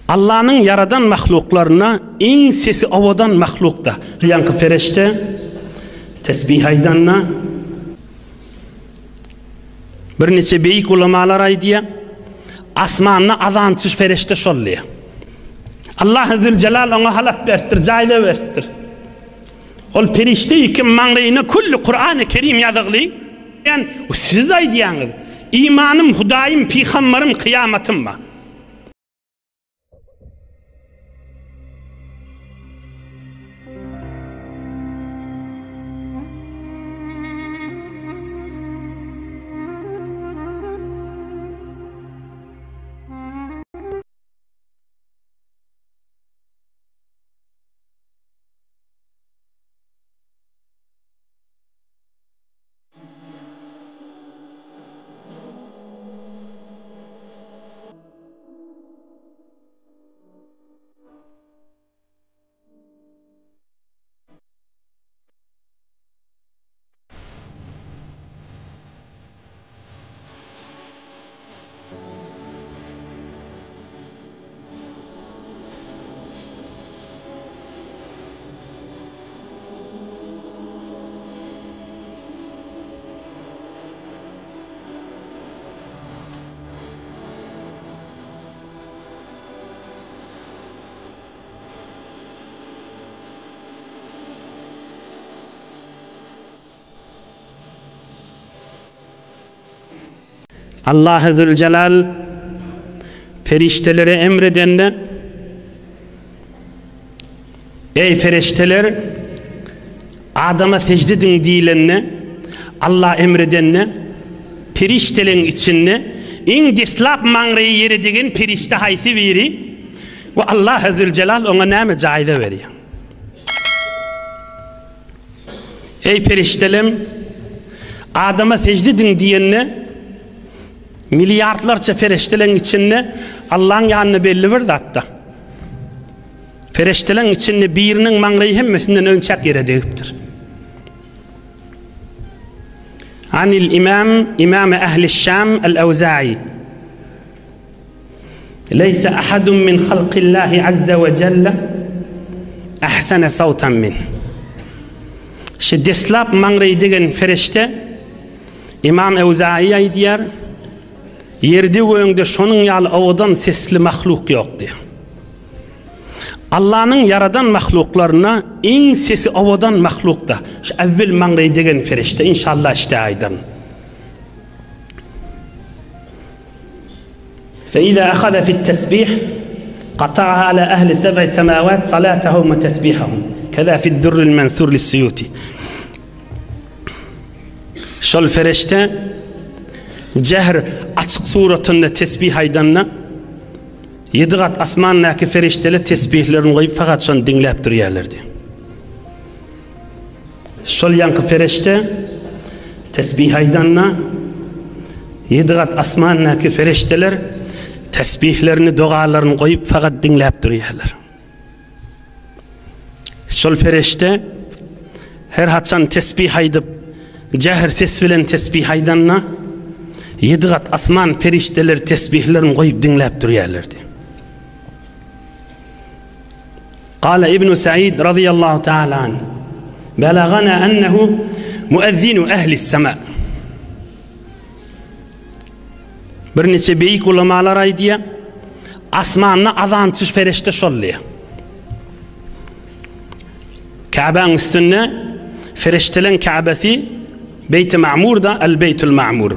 Allanyň ýaradan mahluklarynda iň sesi owadan mahlukda. Ýaňky pereşde tesbih aýdanda birniçe beýik ulamalar aýdýar, asmanda azançy pereşde şol diýýär. Allah Züljelal oňa halat beripdir, jaýza beripdir. Ol perişde iki maňlaýyna külli Kurany Kerim ýazygly. Siz aýdýaňyz, imanym, Hudaýym, pygambarym, kyýamatym bar. Allahy Züljelal perişdelere emredende, Eý perişdeler, Adama sežde ediň diýlende, Allah emredende, perişdeleň içinde iň deslap maňraýy ýere degen perişde haýsy biri we Allahy Züljelal oňa näme jaýza berýär? Eý perişdelem, Adama sežde ediň diýende, milliardlarça perişdeleň içinde Allaň ýanynda belli bir zatda. Perişdeleň içinde biriniň maňlaýy hemmesinden önçäk ýere degipdir. Anil imam, imam ehli Şam el-Ewza'i. Leýse ahadun min halqillahi azza we jelle ahsene sawtan min. Şu deslap maňraý degen fereşte Imam Ewza'i aýdýar, ýerde göňde şonuň ýaly owadan sesli mahluk ýok diýýär. Allanyň ýaradan mahluklaryna iň sesi owadan mahlukda şu äwwel maňraý degen fereşte inşallah işde aýdan. Fe-iza ahaza fit-tesbih, gata'a ala ehli seb'i semawat salatahum we tesbihahum. Keza fid-durril mensur lis-Suyuti. Şol fereşte jehr açyk suratynda tesbih aýdanda, ýedi gat asmandaky fereşteler tesbihlerini goýup fakat şony diňläp durýarlardy. Şol ýaňky pereşte tesbih aýdanda, ýedi gat asmandaky pereşteler tesbihlerini, dogalaryny goýup fakat diňläp durýarlar. Şol pereşte her haçan tesbih aýdyp, jähr ses bilen tesbih aýdanda, ýedi gat asman perişdeleri tesbihlerini goýup diňläp durýarlardy. Gala Ibnu Said razyýallahu taala anh, Belagana ennehu muezzinu ehlis sema. Birniçe beýik ulamalar aýdýar, asmanda azançy fereşte şol diýýär. Käbäň üstünde fereşteleň Käbesi Beýti Ma'murda El-Beýtul Ma'mur.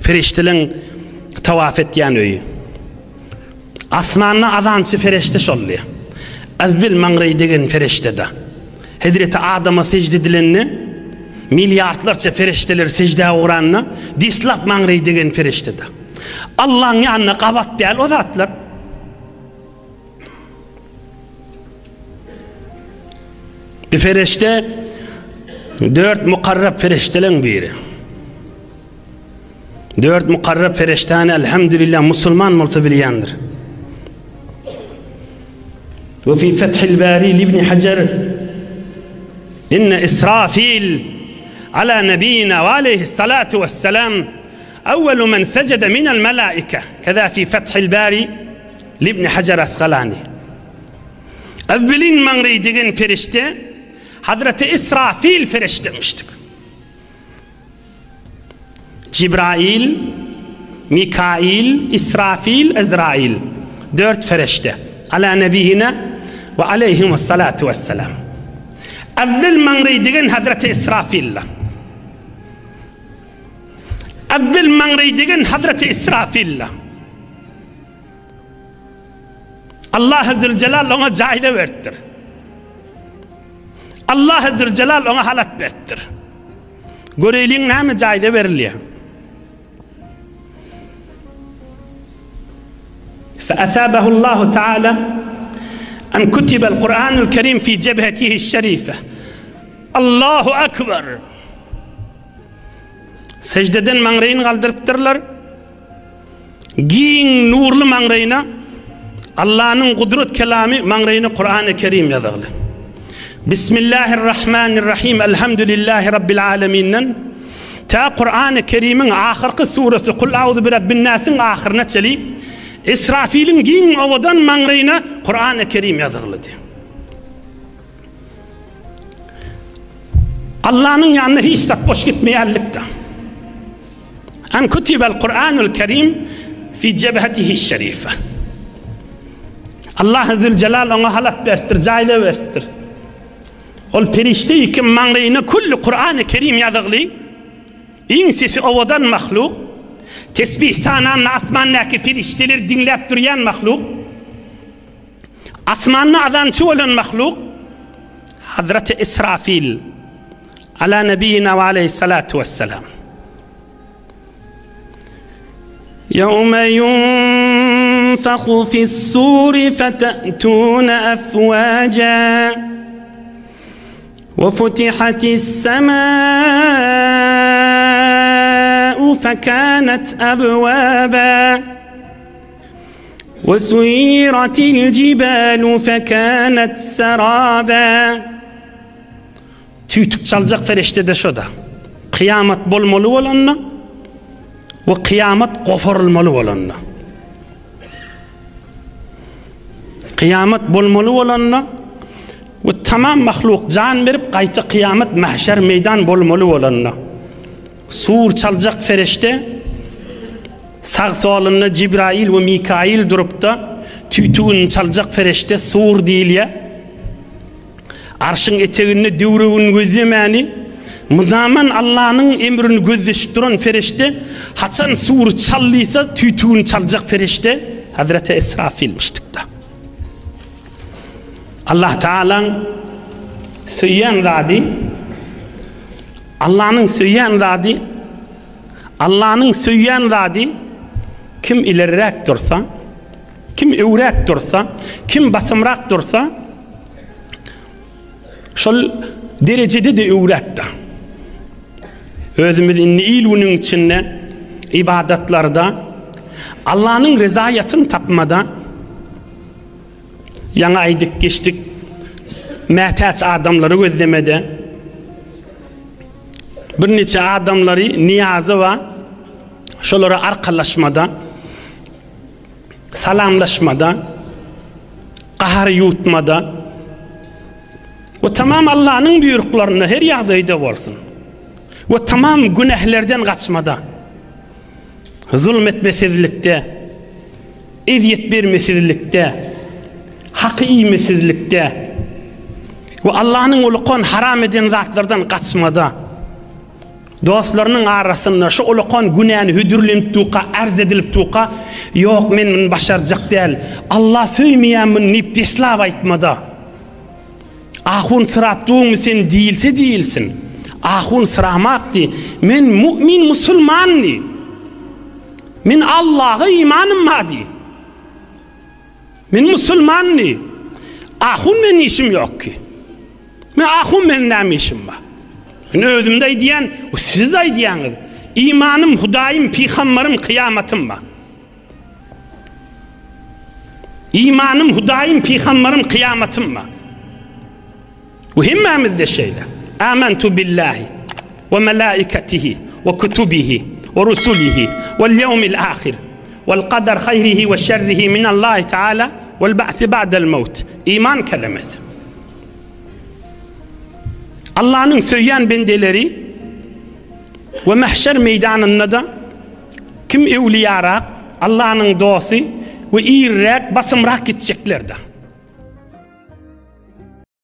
Fereşteleň tawaf etýän öýi. Asmanda azançy fereşte şoldy. Äwwel maňraýy degen fereşte-de. Hezreti Adama sežde edilende, milliardlarça fereşteler seždä ugranda, deslap maňraýy degen fereşte-de. Allaň ýanynda gabat däl o zatlar. Bir fereşte dört mukarrab fereşteleň biri. Dört mukarrab fereştäni elhamdülillah musulman bolsa bilýändir. Ve fi Fethil Bari li Ibn Hajar inne Israfil ala nebiyina ve aleyhissalatu vesselam evvelu men secede minel melaike. Keza fi Fethil Bari. Libni Hajar Asgalani. Evvelin maňraý degen perişde Hazreti Israfil perişdemişdik. Jibrail, Mikail, Israfil, Ezrail. Dört fereşte. Ala nebiyina ve aleyhimussalatu vesselam. Evvel maňraý degen Hazreti Israfil. Evvel maňraý degen Hazreti Israfil. Allah Zülcelal oňa jaýza beripdir. Allah Zülcelal oňa halat beripdir. Göreýliň näme jaýza berilýär. فأثابه الله تعالى أن كتب القرآن الكريم في جبهته الشريفة الله أكبر Seždeden maňraýyny galdyrypdyrlar. Giň nurly maňraýyna Allanyň gudrat kelamy maňraýyna Kurany Kerim ýazyldy. Bismillahirrahmanirrahim Elhamdülillahi Rabbil aleminden tä Kurany Kerimiň ahyrky surasy Kul auzu bi rabbin nasyň ahyryna çeli Israfiliň giň owadan maňraýyna Kurany Kerim ýazyldy. Allanyň ýanynda hiç zat boş gitmeýänlikdir. An kutibel Kur'anul Kerim fi jebhetihi şerife. Allah Zülcelal oňa halat beripdir, jaýza beripdir. Ol perişde kim maňlaýyna külli Kur'an-ı Kerim ýazygly, iň sesi owadan mahluk, tesbih sananda asmandaky perişdeler diňläp durýan mahluk, Asmanda azançy bolan mahluk Hazreti Israfil ala nebiyina we aleyhissalatu vesselam. Yevme yunfahu fis-suri fete'tun afwaja وفتحت السماء فكانت أبوابا وسيرت الجبال فكانت سرابا Tüýtük çaljak ferişte-de şo-da. Kyýamat bolmaly bolanda we kyýamat goparylmaly bolanda. Kyýamat bolmaly bolanda we tamam mahluk jan berip gaýta kyýamat mahşer meýdan bolmaly bolanda. Sur çaljak ferişte sag-solunda Jibrail we Mikail durupda tüýtügini çaljak ferişte sur diýilýär. Arşyň eteginde döwrebini gözlemäni, mydaman Allanyň emrini gözleşip duran ferişte, haçan sury çal diýse, tüýtügini çaljak ferişte Hazreti Esrafilmişdik-de. Allah Tagalaň söýýän zady, Allanyň söýýän zady, Allanyň söýýän zady kim ilerräk dursa, Kim öwräk dursa, kim basymrak dursa, şol derejede-de öwräkdir. Özümiz indi il-günüň içinde ybadatlarda Allanyň rezaýatyny tapmada, ýaňy aýdyp geçdik, mätäç adamlary gözlemede, birniçe adamlary nyýazy bar, şolara arkalaşmada, salamlaşmada, gahar ýuwutmada we tamam Allanyň buýruklarynda her ýagdaýda bolsun we tamam günählerden gaçmada, zulum etmesizlikde, ezýet bermesizlikde, haky iýmesizlikde we Allanyň ulukan haram eden zatlardan gaçmada, Dostlarynyň arasynda şu ulakan günäni hödürlenip durka, arz edilip durka, Ýok, men muny başarjak däl. Alla söýmeýän muny diýip deslap aýtmada. Ahun syrap durmy sen diýilse diýilsin. Ahun syramak diý. Men mu'min musulman diý. Men Allaha imanym bar diý. Men musulman diý. Ahun men işim ýok ki. Men ahun meniň näme işim bar? Men özümde aýdýan, siz de aýdýaňyz. Imanym, Hudaýym, pygambarym, kyýamatym bar. Imanym, Hudaýym, pygambarym, kyýamatym bar. Bu hemmämizde şeýle. Amantu billahi we malaikatihi we kutubihi we rusulihi wal ýewmil ahir. Wal kadar haýrihi we şerrihi minallahi taala wal ba'si ba'del mewt. Iman kelemesi. Allanyň söýýän bendeleri we mahşer meýdanynda-da kim öwliýarak, Allanyň dosty we irräk, basymrak gitjekler-de.